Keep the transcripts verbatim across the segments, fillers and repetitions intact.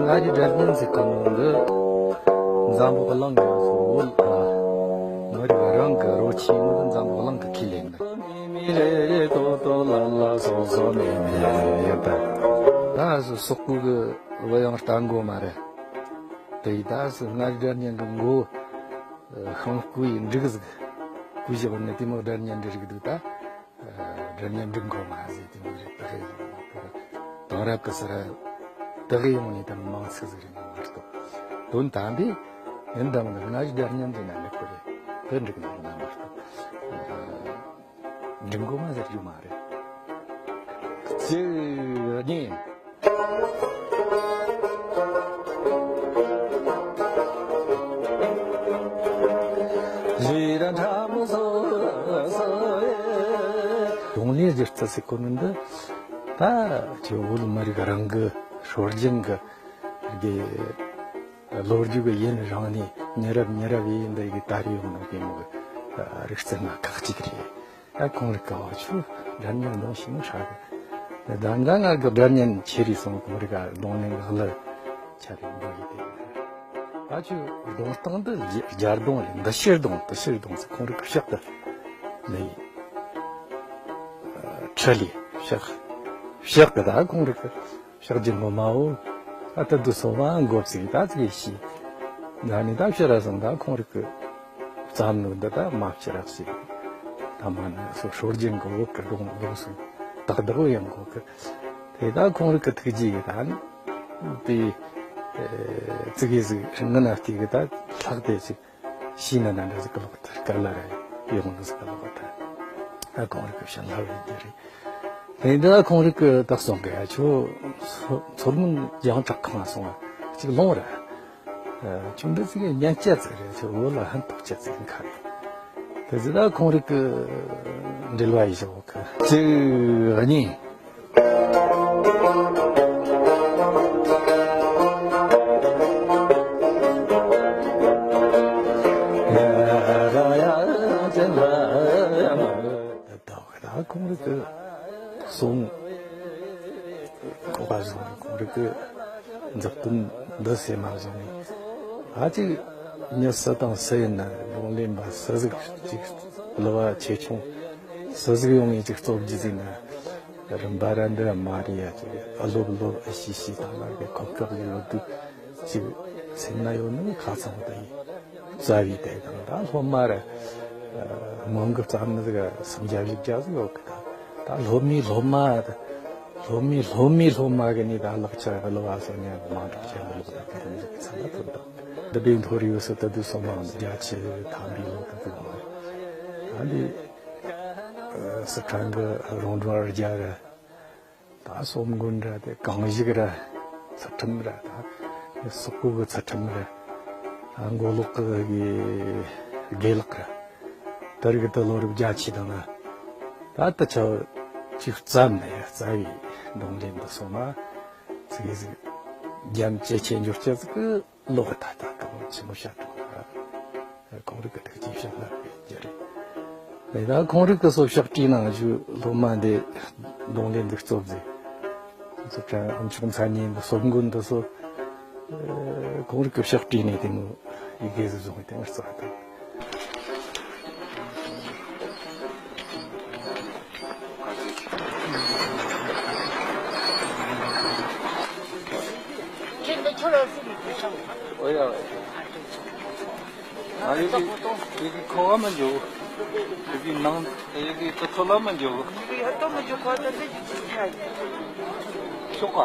ད་རེས་སྒྲ་སྙན་ཟེར་གོ་ནོ་འདི་འཛམ་བུ་གླིང་གི་སོ་བོད་ཨ་མི་རིགས་རང་གི་རོ་ཆེན་མོ་འདི་འཛམ་བུ་གླིང་གི་ཁས་ལེན་ནི། ད་སོ་སོག་པོ་གི་བུ་ཡང་རྟ་མགོ་མ་རེད། དེ་ཡི་ད་སོ་སྔར་སྒྲ་སྙན་གི་མགོ་ཤིང་བརྐོས་ཡི་འབྲུག་ཟིག་བརྐོས་བཞག་ནི་དེ་མོ་སྒྲ་སྙན་འདྲ་རིགས་འདུག་ད། སྒྲ་སྙན་འབྲུག་མགོ་མ་ཟེར་དེ་མོ་རེད། ད་རེས་དེང་རབས་གི་སར་དེ་གི་ཡོང་ནས་ད་མང་ཚིག་ཟིག་རེད་མ་གཏོགས། དོན་དམ་པའི་ཡིན་དམ་གི་སྔ་ཕྱི་སྒྲ་སྙན་ཟེར་ན་འགྲིག་གི་རེད། དེ་འགྲིག་ནི་རེད་མ་གཏོགས། འབྲུག་མགོ་མ་ཟེར་རྒྱུ་མ་རེད། གཅིག་གཉིས། གདོང་ལེན་སྒྱུ་རྩལ་ཟེར་གོ་ནི་འདི་ད་ཁྱེད་བོད་མི་རིགས་རང་གི་སྲོལ་རྒྱུན་གི་དགེ་ལོ་རྒྱུས་གི་ཡུན་རིང་ནས་མྱི་རབས་མྱི་རབས་ཡས་འདི་གི་དར་ཡོང་ནོ་གི་མོ་གི་རིག་རྩལ་སྣ་ཁག་ཅིག་རེད། ད་ཁོང་རིགས་གི་འོ་ཆུ་སྒྲ་སྙན་གདོང་ཞིག་མོ་ཧྲ་གི། ད་ད་ང་གི་སྒྲ་སྙན་ཆེ་རེ་སོང་ཁོང་རིགས་ག་གདོང་ལེན་གི་གླུ་ཆ་རེ་འདོན་ཡི་དེ། ད་ཆུ་གདོང་སྟངས་འདི་རྒྱ་རྒྱ་གདོང་རེད། འདི་ཕྱིར་གདོང་འདི་ཕྱིར་གདོང་ཟེར་ཁོང་རིགས་གི་ཕྱག་གི་ནི་ཁྲི་ལི་ཕྱག་ཕྱག་གི་ད་ཁོང་རིགས་གི་ཕྱག་རྒྱུ་ངོ་མ་འོ། ཨ་ད་དུ་སོ་མ་འགོ་བཙུགས་ད་ཙིག་ཤི། ད་ནི་ད་ཕྱི་ར་སོང་ད་ཁོང་རིགས་གི་བརྩམས་ནོ་འདི་ད་མ་ཕྱི་ར་ཟིག་ད་མ་ནི་སོ་སྲོལ་རྒྱུན་གི་བོད་གི་གདོང་གདོང་སུ་དག་དག་བོ་ཡང་གོ་གི། དེ་ད་ཁོང་རིགས་གི་ཐུགས་རྗེ་གི་ད་ནི་དེ་ཙི་གེ་ཟིག་ངི་ན་ལྟོས་གི་ད་ལྷག་དེ་ཟིག་ཤི་ན་ན་འདྲ་ཟིག་གི་ལོག་ཐར་ག་ལ་ར་ཡོང་ནི་ཟིག་གི་ལོག་ཐར། ད་ཁོང་རིགས་གི་བྱིན་རླབས་ཡིན་རྒྱུ་རེད། དེ་འདྲ་ཁོང་རིགས་ཀྱི་བདག་སོང་གི་ཆུ་མཚོ་སྔོན་རྒྱང་བྲག་ཁང་སོང་བ་གཅིག་ལོང་ར། ཆུ་འདི་ཚིག་ཉན་ཅེས་ཚིག་རེད། ཆུ་བོད་ལ་ཧན་ཐོག་ཅེས་ཚིག་ཁ་རེད། དེ་ཚེ་ད་ཁོང་རིགས་ཀྱི་འབྲེལ་བ་ཡི་བཞག་གི་གཅིག་གཉིས། ད་ཁོང་རིགས་ཀྱི་གསུང་གོ་བ་བཟུང་ནས། ཁོང་རིགས་ཀྱི་མཛུབ་སྟོན་འདི་སེམས་མ་བཟུང་ནས། ཨ་ཅིག་མྱི་སུ་དང་སུ་ཡིན་ན། རྡུང་ལེན་པ་སུ་ཟིག་ཅིག་གླུ་བ་ཆེ་ཆུང་སུ་ཟིག་ཡོང་ངས་ཅིག་རྩོམ་རྒྱུ་ཟིག་ན། རིམ་པ་ར་འདི་མ་རེད་ཡ། ཅིག་ཨ་ལོབ་ལོབ་ཨ་ཤི་ཤི་དང་ལ་གི་གོ་སྐབས་ཡོད་དུས། ཅིག་སེམས་ན་ཡོད་ནི་ཁ་ཚང་བ་ད་ཡིན། རྩ་བའི་དེ་དང་ད་སློབ་མ་ར་སྔོན་གི་བརྩམས་ནི་ཟིག་སུམ་བརྒྱ་བཞི་བརྒྱ་ཟིག་ཡོད་གི། ད་ད་སློབ་མའི་སློབ་མ། ད་སློབ་མའི་སློབ་མའི་སློབ་མ་གི་ནི་ད་ལག་ཆ་གི་གླུ་བ་སོ་ནི་མང་དྲགས་ཆེ་མི་ལོག་ད་གི་དེ་ཟིག་ཚང་ད་ཐུབ་ད། འདི་འདྲའི་མཐོ་རིས་སུ་ད་དུས་སོ་མང་རྒྱ་ཆེ་ཐམ་པའི་ལོ་ད་དུ་མ་རེད། ད་འདི་སི་ཁྲོན་གི་རོང་འབྲོག་རྒྱ་ར། ད་སོམ་མགོན་ར། དེ་གངས་ཞིག་ར། ཚུལ་ཁྲིམས་ར། ད་སོག་པོ་གི་ཚུལ་ཁྲིམས་ར། ད་མགོ་ལོག་གི་དགེ་ལགས་ར། དེ་རིགས་དེ་ལོ་རབས་བརྒྱད་ཅུ་དང་ན། ད་ལྟ་ཆ་ཅིག་བརྩམས་ནས་རྩ་བའི་གདོང་ལེན་དུ་སོང་ན། ཚིག་ཟིག་རྒྱ་ཇེ་ཆེ་འགྱུར་ཅེས་ཟིག་གི་ལོག་ད་ད་གང་ཆི་མོ་བཤད་ཐུབ་ན། ཁོང་རིགས་ཀྱི་ཐུགས་རྗེ་བྱིན་རླབས་ཡོད་རྒྱུ་རེད། དེ་ད་ཁོང་རིགས་ཀྱི་སོ་ཕྱག་བྲིས་གནང་རྒྱུ་སློབ་མ་འདི་གདོང་ལེན་འདི་གཙོ་ཟིག་སོ་ཕྱག་ཨ་མཆོག་མཚན་ཉིད་འདི་སོ་མགོན་འདི་སོ། ཁོང་རིགས་ཀྱི་ཕྱག་བྲིས་ནས་དེ་ནོ་ཡི་གེ་ཟིག་བཟུང་བའི་དེ་ནོ་རྩ་དང་། ཨོ་ཡ། ཨ་ཡི་གེ་ཡི་གེ་ཁོ་བ་མི་འཇོག་ཡི་གེ་ནང་ཡི་གེ་ཏུ་ཐོ་ལ་མི་འཇོག་ཤོག་ག་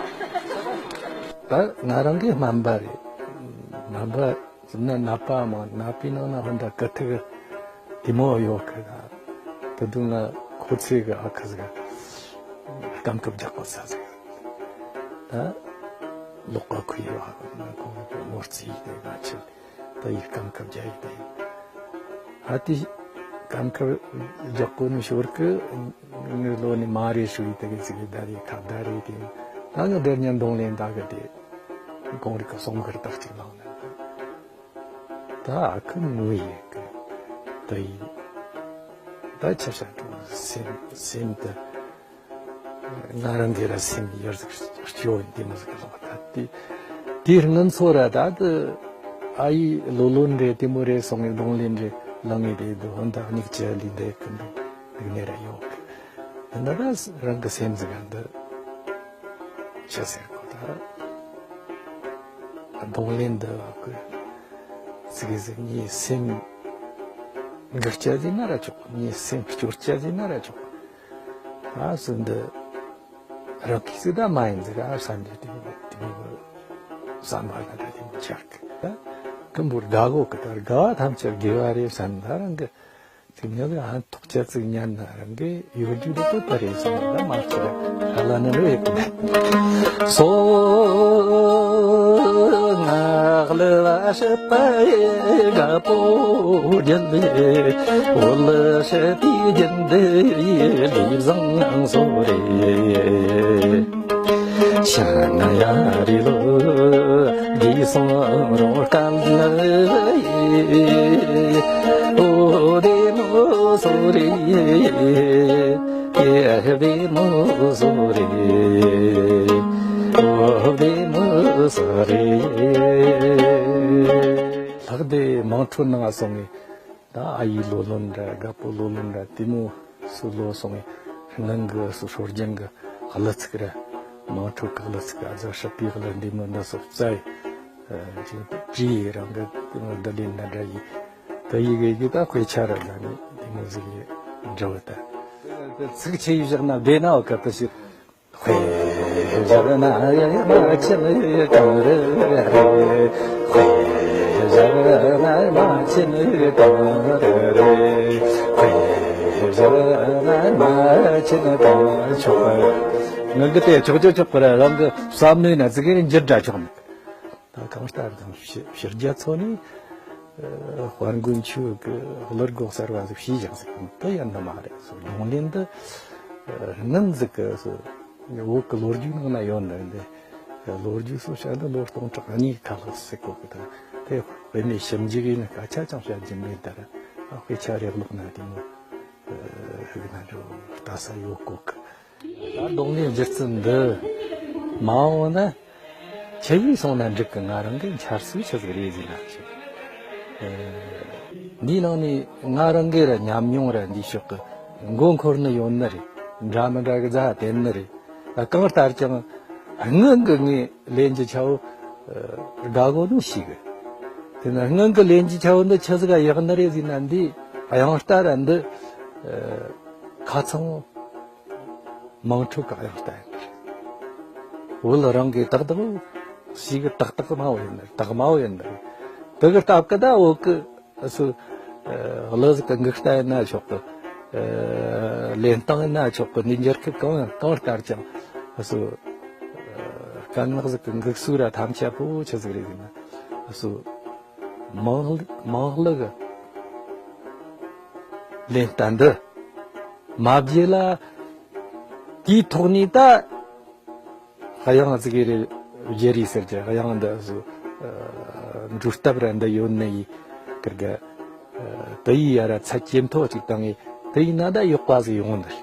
ད་ང་རང་གི་སྨན་པ་རེད། སྨན་པ་ཟེར་ན་ནད་པ་མང་། ནད་པའི་ནང་ན་ཧོན་ད་ཀི་ཐི་གི་དེ་མོ་ཡོད་གི། ད་དེ་དུས་ང་ཁོ་ཚེ་གི་ཨ་ཁུ་ཟིག་སྐམ་ཁབ་རྒྱག་གོ་ས་ཟིག་ད་ལོག་ག་ཁུ་ཡོད་ཨ་ཁུ་ན་ཁོང་གི་མོར་ཙི་ཡི་དེ་ང་ཆེ་ད་ཡི་སྐམ་ཁབ་རྒྱག་ཡི་དེ། ཨ་དེ་སྐམ་ཁབ་རྒྱག་གོ་ནི་ཞོར་གི་ངི་ལོ་ནི་མ་རེ་ཧྲུ་ཡི་དེ་གི་ཟིག་ད་རེ་ཁ་ད་རེ་དེ། ད་ངི་དེར་ཉན་གདོང་ལེན་ད་གི་དེ་གོང་རིག་གི་སོང་གི་ར་ད་གཅིག་ལང་ནི། ད་ཨ་ཁུ་ངུ་ཡི་གི་ད་ཡི་ད་ཆ་ཤ་དུ་སེམས་སེམས་དུ་ང་རང་གི་ར་སེམས་ཡར་ཟིག་སྐྱོ་འདི་མོ་ཟིག་ལོག་ད་དེ། དེའི་སྔོན་ཚོ་ར་ད་དུ་ཨ་ཡེ་ལོ་ལོན་རེད། དེ་མོ་རེད་སོང་ངས་རྡུང་ལེན་རེད་ལངས་ངས་རེད། འདི་འོན་ད་མྱིག་ཆུ་ལས་འདས་གི་འདུག་འདུག་ནས་ར་ཡོད་གི། འདི་འདྲ་ད་རང་གི་སེམས་ཟིག་ག་འདི་ཆི་ཟེར་གོ། ད་རྡུང་ལེན་འདི་གི་ཟིག་གི་ཟིག་ངའི་སེམས་འགུལ་སྐྱེལ་ཟིན་ན་ར་ཆོག། ངའི་སེམས་སྐྱོར་སྐྱེལ་ཟིན་ན་ར་ཆོག། ཨ་སུ་འདི་རང་གིས་ཟིག་ད་མ་ཡིན་ཟིག་ཨ་བསམ་རྒྱུ་དེ་མོ་དེ་མོ་བསམ་པ་ན་ད་དེ་མོ་ཆགས་གི། ད་ཀུན་པོར་དགའ་གོ་གི། ད་དགའ་བ་ཐམས་ཅད་དགེ་བ་རེད་བསམ། ད་རང་གི་ཅིག་ཉལ་གི་ཨ་ཐོག་ཆ་ཚིག་ཉན་ན་རང་གི་ཡོད་རྒྱུ་དེ་ད་རེད་བསམ། ད་མ་ཚིག་ཧ་ལ་ནི་རེད་གི། སོ་ངག་ལ་བ་ཤི་པའི་དགའ་པོ་རྒྱལ་ལས་འོ་ལ་ཤི་དེ་རྒྱུན་དུ་ཡི་ལུས་བཟང་སོ་རེ། ཤ་ན་ཡ་རི་ལོ་དགེ་སོང་རོང་སྐམ་ནི་ཡི། འོ་བདེ་མོ་སོ་རེ། ཨེ་བདེ་མོ་སོ་རེ། འོ་བདེ་མོ་སོ་རེ། ལྷག་བདེ་དམངས་ཁྲོད་ནང་སོང་ངས། ད་ཨ་ཡེ་ལོ་ལོན་ར་རྒད་པོ་ལོ་ལོན་ར་དེ་མོ་སུ་ལོ་སོང་ངས། སྔོན་གི་སུ་སྲོལ་རྒྱུན་གི་གླུ་ཚིག་ར་དམངས་ཁྲོད་གི་གླུ་ཚིག་ག་ཨ་ཟ་ཧྲི་པའི་གླུ་འདི་མོ་འདི་སོགས་བཙལ་ཡི། ཨ་ཅིག་བྲིས་ཡི་རང་གི་བསྡུ་ལེན་ན་འདྲ་ཡི། དེ་ཡི་གེ་གི་ད་དཔེ་ཆ་ར་ད་ནི་དེ་མོ་ཟིག་ཡི་འབྲི་བ་ད། ཚིག་ཆེ་ཡི་བཞག་ན་བདེ་ན་བ་ཀ་ཏི་ཤི། དཔེ་བཞག་ན་ཡ་མ་ཆེན་གང་རེད། དཔེ་བཞག་ན་མ་ཆེན་གང་རེད། དཔེ་བཞག་ན་མ་ཆེན་གང་ཆོག་གི། ང་གི་དེ་ཆོག་ཆོག་ཆོག་གི་ར། རང་གི་བསམ་ནུས་ན་ཙི་གེ་འགྱུར་འདྲ་ཆོག་ནི། ད་གང་ལྟར་དང་ཕྱི་ཕྱི་རྒྱལ་ཚོ་ནི་ཨ་དཔལ་མགོན་ཆོས་གི་གླུ་སྒོ་གསར་བ་ཟིག་ཕྱིས་བཞག་ཟིག་དེ་ཡིན་ནི་མ་རེད། སོ་རྡུང་ལེན་འདི་ཨ་སྔོན་ཟིག་གི་སོ་བོད་གི་ལོ་རྒྱུས་ནང་ན་ཡོད་ནི་འདི། ལོ་རྒྱུས་སོ་བཤད་འདི་ལོ་སྟོང་ཕྲག་གཉིས་ཁ་ལྷག་ཟིག་གོ་གི། ད་དེ་དཔེ་མེད་ཞིབ་འཇུག་ཡིན་ན་སྐད་ཆ་ཅང་བཤད་རྒྱུ་མེད། ད་ར་དཔེ་ཆ་རེ་ཀློག་ན་དེ་མོ་ཨ་ཧིག་ན་འགྲོ་ལྟ་ས་ཡོད་གོ་གི། ད་རྡུང་ལེན་སྒྱུ་རྩལ་འདི་མ་འོངས་ན་ཆི་ཡིན་སོང་ན་འགྲིག་གི། ང་རང་གི་འཆར་སྲིད་ཆི་ཟིག་རེད་ཟེར་ན་ཞིག་ཨ་འདིའི་ནང་ནས་ང་རང་གི་ར་ཉམས་མྱོང་ར་འདི་ཕྱོགས་གི་མགོ་འཁོར་ནི་ཡོད་ནི་རེད། འདྲ་མི་འདྲ་གི་རྫ་དེད་ནི་རེད། ཨ་གང་ལྟར་ཀྱང་སྔོན་གི་ངས་ལེན་རྒྱུ་ཆ་བོ་ཨ་དགའ་གོ་ནོ་ཞིག་གི། དེ་ན་སྔོན་གི་ལེན་རྒྱུ་ཆ་བོ་འདི་ཆི་ཟིག་ག་ཡག་ནི་རེད་ཟེར་ན། འདི་དབྱངས་རྟ་ར་འདི་ཨ་ཁ་ཚང་བོ་དམངས་ཁྲོད་གི་དབྱངས་རྟ་ཡིན་ནི་རེད། བོད་རང་གི་ཏག་ཏག་ཞིག་གི་ཏག་ཏག་མ་བོ་ཡིན་ནི་རེད། དག་མ་བོ་ཡིན་ནི་རེད། དེ་གི་སྟབས་ཀྱིས་ད་བོད་གི་སུ་ཨ་གླུ་ཟིག་གི་འགུག་རྟ་ཡིན་ན་ཆོག་གི། ཨ་ལེན་སྟངས་ཡིན་ན་ཆོག་གི། འདི་འགྱུར་ཁུལ་གང་གང་ལྟར་ཀྱང་སུ་ཨ་སྐད་ངག་ཟིག་གི་འགུག་སྲོལ་ར་ཐམས་ཅད་པོ་ཆི་ཟིག་རེད་ཟེར་ན། སུ་དམངས་གླུ་དམངས་གླུ་གི་ལེན་རྟ་འདི་མ་བརྗེད་ལ། དེའི་ཐོག་ནས་ད་དབྱངས་ཟིག་གི་རེ་བརྗེ་རེས་ཟེར་གྱི་དབྱངས་འདི་སུ་ཨ་འགྲོ་སྟབས་ར་འདི་ཡོད་ནི་ཡི་ཀིར་གི། ཨ་དེ་ཡི་ཡ་ར་ཚད་ཇེ་མཐོ་ཅིག་བཏང་ངས། དེ་ཡིན་ན་ད་ཡག་པ་ཟིག་ཡོང་ནི་རེད།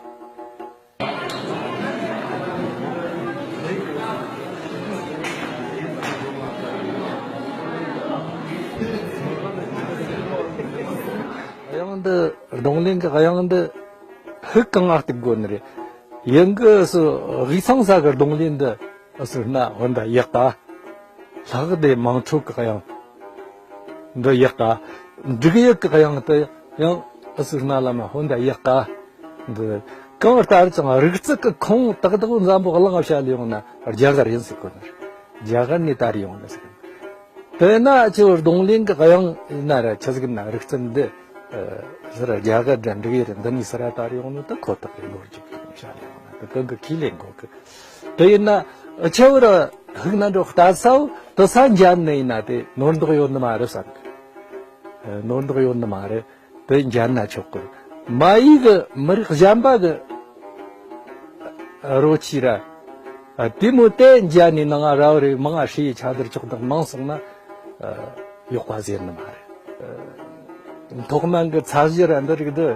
དབྱངས་འདི་རྡུང་ལེན་གི་དབྱངས་འདི་ཧིག་གང་ང་སྟེར་དགོས་ནི་རེད། ཡིན་གི་སུ་དབུས་གཙང་ས་གི་རྡུང་ལེན་འདི་སུ་སྣ་འོན་ད་ཡག་ག། ལྷག་བདེ་དམངས་ཁྲོད་གི་དབྱངས་འདི་ཡག་ག། འབྲུག་ཡུལ་གི་དབྱངས་དེ་ཡང་ཨུ་ཚུགས་སྣ་ལ་མ་ཧོན་ད་ཡག་ག། འདི་གང་ལྟར་ཀྱང་རིག་རྩལ་གི་ཁོངས་ཏག་ཏག་འཛམ་བུ་གླིང་ང་བཤད་ལས་ཡོང་ན་རྒྱ་གར་ཡིན་ཟེར་གོ་ནི། རྒྱ་གར་ནས་དར་ཡོང་ནི་ཟེར། དེ་ན་ཁྱོད་རྡུང་ལེན་གི་དབྱངས་ཡིན་ན་ར་ཆི་ཟིག་ན་རིག་རྩལ་འདི་ཟེར་རྒྱ་གར་དང་འབྲུག་ཡུལ་འདི་ནས་ཟེར་ར་དར་ཡོང་ནི་ད་ཁོ་ཐག་གི། ལོ་རྒྱུས་གི་བཤད་ལས་ཡོང་ན་དེ་གང་གི་ཁས་ལེན་དགོས་གི། དེ་ཡིན་ན་ཆེ་བར་ཧིག་ན་འགྲོ་ལྟ་ས་དེ་ས་འཇལ་ནི་ཡིན་ན་དེ་ནོར་འདོགས་ཡོད་ནི་མ་རེད་བསམ་གི། ནོར་འདོགས་ཡོད་ནི་མ་རེད། དེ་འཇལ་ན་ཆོག་གི། མ་ཡིག་གི་མི་རིགས་གཞན་པ་གི་རོ་ཆི་ར་དེ་མོ་དེ་འཇལ་ནི་ནང་ང་ར་བ་རེ་མང་ང་ཧྲི་ཡི་ཆ་དར་ཆོག་དང་མང་སོང་ན་ཡག་པ་ཟེར་ནི་མ་རེད། ཐོག་མ་གི་ཚད་གཞི་ར་འདི་རིགས་འདི་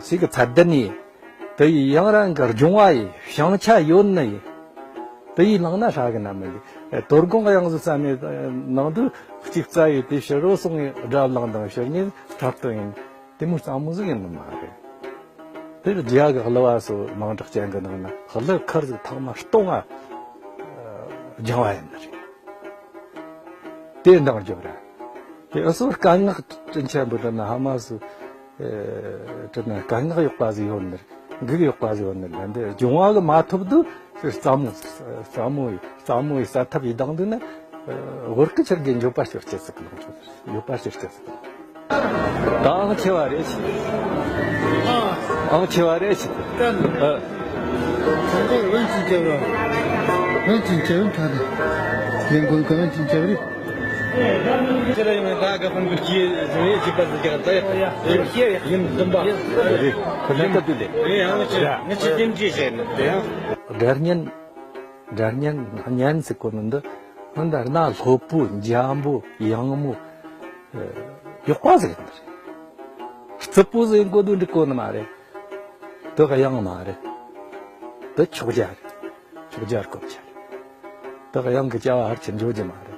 སུས་གི་ཚད་ལྡན་ཡིན། དེ་ཡི་ཡང་རང་གི་སྦྱོང་བ་ཡི་བྱང་ཆ་ཡོད་ནི་ཡིན། དེ་ཡིས་བླངས་ན་ཧྲ་གི་ན་མི་འདུག་དོ་དགོང་གི་ཡང་ཟོ་ས་ནས་ནང་དུ་གཅིག་རྩ་ཡི་དེ་ཕྱི་རོ་སོང་ངས་དགྲ་བླངས་དང་ཕྱི་ནས་འཁྲབ་སྟོན་ཡིན། དེ་མོ་གཙང་མོ་ཟིག་ཡིན་ནི་མ་རེད། དེར་རྒྱ་གི་གླུ་བ་སོ་མང་དྲགས་ཅན་གི་ནང་ན་གླུ་ཁུར་ཟིག་ཐེངས་མ་སྟོང་ང་སྦྱངས་པ་ཡིན་ནི་རེད། དེ་འདང་རྒྱོབ་ར། དེ་ཨ་སོ་སྐད་ངག་དྲིན་ཆེན་པོ་དྲན་ན་ཧ་མ་སུ། ཨེ། དྲན་ན་སྐད་ངག་ཡག་པ་ཟིག་ཡོད་ནི། འགུག་ཡག་པ་ཟིག་ཡོད་ནི་ལ་འདི་སྦྱོང་བ་གི་མ་ཐོབ་དུ་རྩ་མོ་རྩ་མོ་ཡི་རྩ་མོ་ཡི་རྩ་ཐབ་ཡི་དང་དུ་ནི། ཨེ། བོར་གི་ཆར་གི་འཇོག་པ་ཤོར་ཅེས་སུ་གི་ལོང་ཆོག་ཡོད་པ་ཤོར་ཅེས་སུ་གི་ལོང་། ད་ཨང་ཆེ་བ་རེད་ཤི། ཨང་ཆེ་བ་རེད་ཤི། ཨ། ཁོང་ཚོས་ཝན་ཅིན་ཅེ་བ། ཝན་ཅིན་ཅེ་བ་ད་ནི། ཡང་གོན་གོ་ཝན་ཅིན་ཅེ་བ་རེད། ཁྱེད་རང་ཡང་ད་ག་ཕན་གྱི་སྐྱེས་ཟེར་ཡིན་གཅིག་པ་ཟེར་རྒྱག་ད་ཡ། ཡིན་བདུན་པ། རེད། ཁོ་ལ་ད་དུ་ལེ། ཡང་ང་ཚོས་ང་ཚོས་རྟེན་འབྲེལ་བྱས་ནས་དེ་ཡང་། སྒྲ་སྙན། སྒྲ་སྙན་སྙན་ཟེར་གོ་ནི་འདི། ཧོན་ད་རྣ་ལྷོད་པོ་འཇམ་པོ་ཡང་མོ། ཡག་པ་ཟིག་ཡིན་ནི་རེད། རྩུབ་པོ་ཟིག་ཡིན་གོ་དུ་འགྲིག་གོ་ནི་མ་རེད། དེ་གཡང་མ་རེད། དེ་ཆོག་རྒྱ་རེད། ཆོག་རྒྱ་སྐོར་ཆ་རེད། དེ་གཡང་གི་བྱ་བ་ཧར་ཆེར་འཇོག་རྒྱུ་མ་རེད།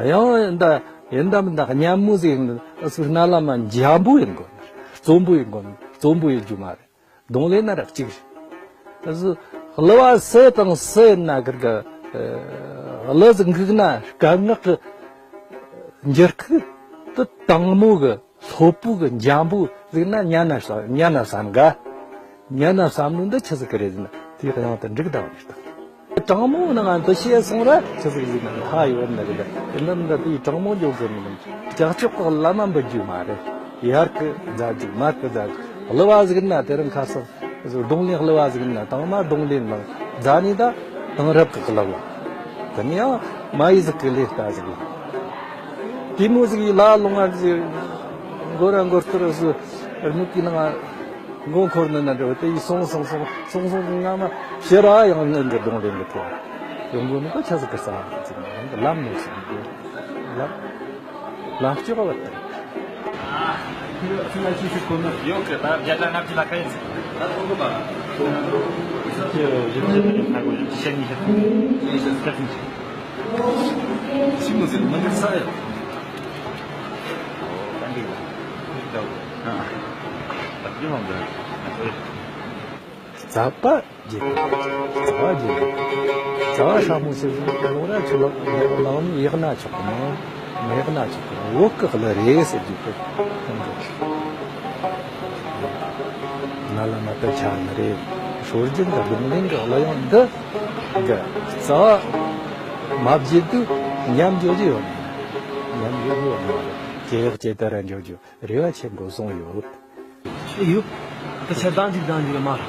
གཡང་ཡིན་ད་ཡིན་ད་མིན་ད་སྙན་མོ་ཟིག་ཡིན་ཨ་སུ་རྣ་ལམ་མ་འཇམ་པོ་ཡིན་དགོས་ནི་རེད། རྩོམ་པོ་ཡིན་དགོས་ནི་རྩོམ་པོ་ཡིན་རྒྱུ་མ་རེད། རྡུང་ལེན་ན་ར་གཅིག་རེད། ཨ་སུ་གླུ་བ་སུ་དང་སུ་ཡིན་ན་གི་གི་གླུ་ཟིག་འགུག་ན་སྐད་ངག་གི་འགྱུར་ཁུག་དེ་དྭངས་མོ་གི་ལྷོད་པོ་གི་འཇམ་པོ་ཟིག་ན་ཉན་ན་ས་ཉན་ན་བསམ་ག་ཉན་ན་བསམ་ནོ་འདི་ཆི་ཟིག་གི་རེད་ཟེར་ན་དེའི་གཡང་དེ་འགྲིག་དང་མི་རྟག་དྲང་མོ་ནང་ང་འདི་བཤད་སོང་ར་ཆི་ཟིག་ཟིག་ན་ཧ་ཡོད་ནི་རེད། དེ་ལམ་འདི་དེའི་དྲང་མོ་འཇོག་གི་མི་ནམ་ལྕགས་ཀྱོག་གི་བླ་མ་འབུད་རྒྱུ་མ་རེད། ཡར་གི་མཛད་རྒྱུ་མར་གི་མཛད་རྒྱུ་གླུ་བ་ཟིག་ན་དེ་རིང་ཁ་སང་རྡུང་ལེན་གླུ་བ་ཟིག་ན་དང་མ་རྡུང་ལེན་ལ་མཛད་ནི་ད་དེང་རབས་གི་གླུ་བ། དེ་ནས་ཡང་མ་ཡི་ཟིག་གི་ལས་ལྟ་ཟིག་ལ། དེ་མོ་ཟིག་ཡི་ལ་ལོང་ང་ཟིག་མགོ་ར་མགོ་ལྟར་ཟིག་སྨུག་གི་ནང་མགོ་འཁོར་ནི་ན་འདྲ་བ་དེ་ཡི་སོང་སོང་སོང་སོང་སོང་སོང་ང་མ་ཕྱི་ར་ཡང་ནི་འདི་གདོང་ལེན་གི་ཐོག་ཡོང་གོ་ནི་ག་ཆ་ཟིག་གི་ས་ཟིག་ནང་གི་ལམ་ནས་སོང་གི་ལམ་ལམ་སྐྱོ་བ་དེ། ཡོད་གི་ད་བརྒྱ་ཆ་ལྔ་བཅུ་ལ་ཁ་ཡིན་ཟིག་རྩ་བ་རྒྱས། རྩ་བ་རྒྱས། རྩ་བ་ཧྲ་མོ་ཟེར་ལོང་ར་ཆུ་ལོག་ལོང་ཡག་ན་ཆོག་གི་མང་མེད་ན་ཆོག་གི་བོད་གི་གླུ་རེད་ཟེར་རྒྱུ་དེ། ང་ལ་མ་ལྟ་ཆ་ནི་རེད། སྲོལ་རྒྱུན་གྱི་རྡུང་ལེན་གྱི་གླུ་དབྱངས་འདི་གི་རྩ་བ་མ་བརྗེད་དུས་ཉམས་འགྱོ་རྒྱུ་ཡོད་ནི། ཉམས་འགྱོ་རྒྱུ་ཡོད་ནི་མ་རེད། ཇེ་ཡག་ཇེ་དར་ར་འགྱོ་རྒྱུ་རེ་བ་ཆེན་པོ་བཟུང་ཡོད། ཡོད། ད་ཆ་ཟླ་གཅིག་ཟླ་གཉིས་ལ་མ་རེད།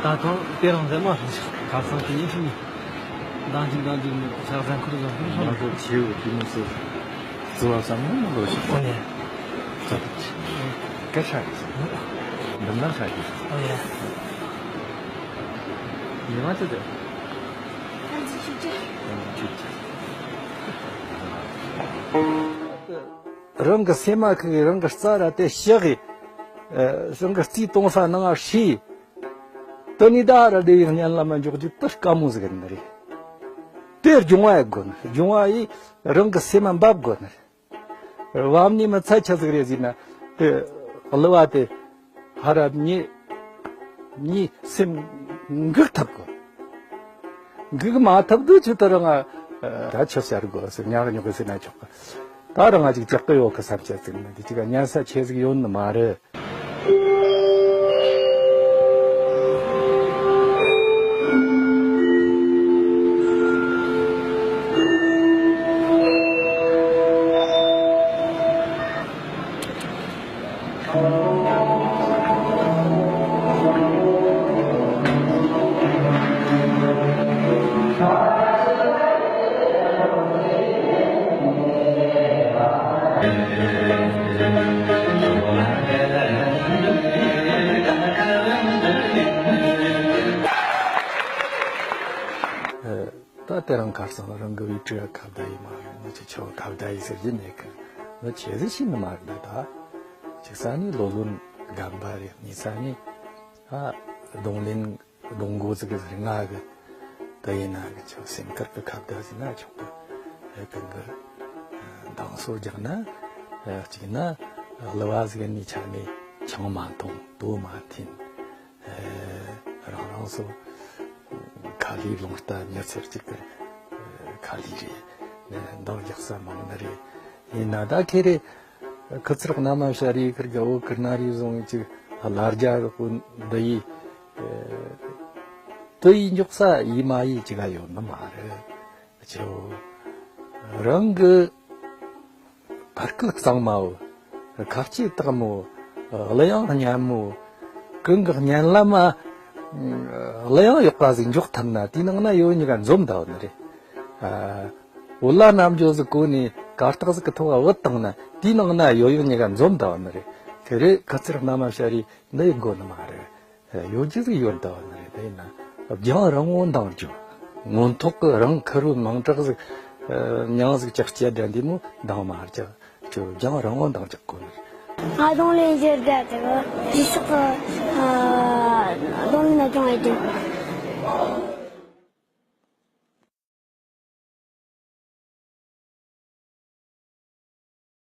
ད་ཐེངས་དེ་རིང་ཟེར་མ་རེད། ཁ་སང་དེ་ཉིན་ཤི་ནི། ཟླ་གཅིག་ཟླ་གཉིས་ནི་ཆ་ཟླ་འཁོར་ཟླ་འཁོར་སོང་། ང་ཚོ་ཆེ་བོ་དེ་མོ་ཟེར། བརྩི་བ་བསམ་བློ་མི་འགྲོ་ཞིག་ཨོ་ཡ། སྐད་ཆ་རེད། འདི་ན་ཆ་རེད། ཨོ་ཡ། ཉི་མ་ཅི་དེ། རང་གི་སེམས་མ་ཁུག་གི་རང་གི་རྩ་ར་དེ་ཤག་གི། ཨ། རང་གི་རྩིས་གཏོང་ས་ནང་ང་ཧྲིལ། དེ་ནས་ད་ར་བདེ་བའི་གཉེན་ལ་མ་འཇོག་རྒྱུ་དེ་དཀའ་མོ་ཟིག་ཡིན་ནི་རེད། དེ་སྦྱོང་བ་ཡེད་དགོས་ནི། སྦྱོང་བ་ཡིས་རང་གི་སེམས་མ་འབབ་དགོས་ནི་རེད། བབ་ནས་མི་ཚད་ཆི་ཟིག་རེད་ཟེར་ན། དེ་གླུ་བ་དེ་ཧ་ར་ཉེ་ཉེ་སེམས་འགུག་ཐུབ་དགོས། འགུག་མ་ཐུབ་དུས་ཆུ་དེ་རང་ང་ད་ཆི་བྱ་དགོས་ཟེར་ཉག་ཉོག་གི་ཟེར་ན་ཆོག་གི། ད་རང་ང་ཅིག་ཅག་གི་ཡོད་གི་བསམ་བྱ་ཟིག་ནི་དེ་ཅིག་ཉན་ས་ཆེ་ཟིག་ཡོད་ནི་མ་རེད། ད་དེ་རིང་ཁ་སང་རང་གི་བུ་ཕྲུག་ཁ་བརྡ་ཡེད་མ་རེད། ང་ཚོ་ཆོ་ཁ་བརྡ་ཡེད་ཟེར་གྱི་མེད་གི། ང་ཆེ་ཟིག་ཤེས་ནི་མ་རེད་ད། གཅིག་ས་ནས་ལོ་ལོན་རྒན་པ་རེད། གཉིས་ས་ནས་ཨ་རྡུང་ལེན་རྡུང་མགོ་ཟིག་གི་ཟེར། ང་གི་ དེ་ཡིན་ན་གི་ཆོ་སེམས་ཁུར་གི་ཁ་བརྡ་ཟིན་ན་ཆོག་གི། ཨེ་གི་གི་འདང་སོ་རྒྱག་ན། ཨེ་གཅིག་ན་གླུ་བ་ཟིག་ནི་ཆ་ནས་ཆང་མ་འཐུང་། དོ་མ་འཐེན། ཨེ་རང་རང་སོ་ཁ་ལས་རླུང་རྟ་མྱི་ཚེ་གཅིག་གི་ཁ་ལས་རེད། འདང་རྒྱག་ས་མང་ནི་རེད། ཡིན་ན་ད་ཁེ་རེ་ཁུ་ཚུར་གནའ་མ་ཤ་རི་ཁུར་རྒྱ་བོད་ཁུར་ན་རི་བཟུང་ཅིག་ལ་རྒྱ་གི་གོ་འདི་ཡི་དེ་ཡི་འཇོག་ས་ཡི་མ་ཡི་ཅི་ག་ཡོད་ནི་མ་རེད། ཅོ་རང་གི་ཕར་སྐུལ་གཙང་མའོ། ཁ་ལྕེ་དག་མོ། གླུ་དབྱངས་སྙན་མོ། གང་གི་སྙན་ལམ་མ། གླུ་དབྱངས་ཡག་པ་ཟིག་འཇོག་ཐུབ་ན་དེའི་ནང་ན་ཡོད་ཉི་ག་འཛོམས་ད་བ་ནི་རེད། ཨ། བོད་ལྭ་རྣམ་འགྱུར་ཟིག་གོ་ནས་གར་སྟེགས་ཟིག་གི་ཐོག་བུད་བཏང་ན་དེའི་ནང་ན་ཡོད་ཡོད་ཉི་ག་འཛོམས་ད་བ་ནི་རེད། དེ་རེད། ཁུ་ཚུར་གནའ་མ་ཤ་རི་འདི་ཡི་དགོ་ནི་མ་རེད། ཡོད་རྒྱུ་ཟིག་ཡོད་ད་བ་ནི་རེད། དེ་ཡིན་ན་རྒྱང་རིང་བོ་འདང་རྒྱུ། མངོན་ཐོག་གི་རང་ཁུར་བོ་མིང་གྲགས་ཟིག་ཨ། མྱིང་ཟིག་ཅག་སྐྱེ་བསྡད་འདི་མོ་འདང་མ་རྒྱག་ཅོ་རྒྱང་རིང་བོ་འདང་རྒྱག་གོ་ནི་རེད། ང་རྡུང་ལེན་བྱེད་དགའ་དེ་གི་རྗེས་ཕྱོགས་གི་ཨ། རྡུང་ལེན་ན་ཅུང་ཨེ་དེ།